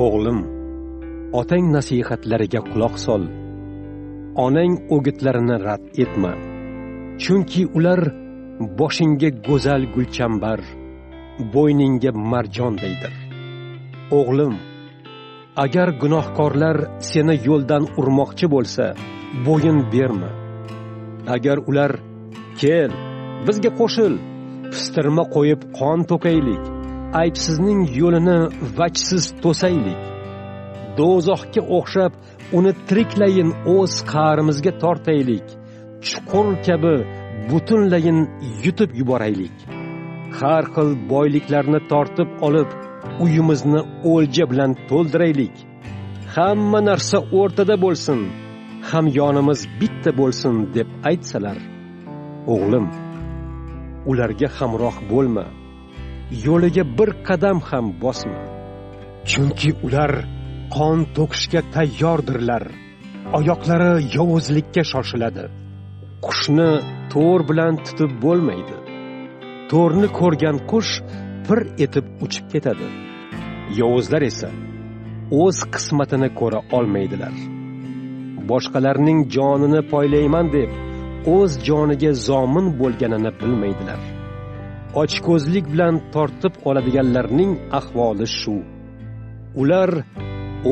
O'g'lim, otang nasihatlariga quloq sol, onang o'gitlarini rad etma. Chunki ular boshingga go'zal gulchambar, bo'yningga marjondaydir. O'g'lim, agar gunohkorlar seni yo'ldan urmoqchi bo'lsa, bo'yin berma. Agar ular kel, bizga qo'shil, pistirma qo'yib qon to'kaylik, aybsizning yo'lini vajsiz to'saylik, do'zaxga o'xshab uni tiriklayin o'z qa'rimizga tortaylik, chuqur kabi butunlayin yutib yuboraylik. Har xil boyliklarni tortib olib, uyimizni o'lja bilan to'ldiraylik. Hamma narsa o'rtada bo'lsin, hamyonimiz bitta bo'lsin deb aytsalar, o'g'lim, ularga hamroh bo'lma, yo'liga bir qadam ham bosma. Chunki ular qon to'kishga tayyordirlar, oyoqlari yovuzlikka shoshiladi. Qushni to'r bilan tutib bo'lmaydi. To'rni ko'rgan qush pir etib uchib ketadi. Yovuzlar esa o'z qismatini ko'ra olmaydilar. Boshqalarning jonini poylayman deb o'z joniga zomin bo'lganini bilmaydilar. Ochko'zlik bilan tortib oladiganlarning ahvoli shu. Ular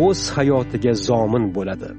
o'z hayotiga zomin bo'ladi.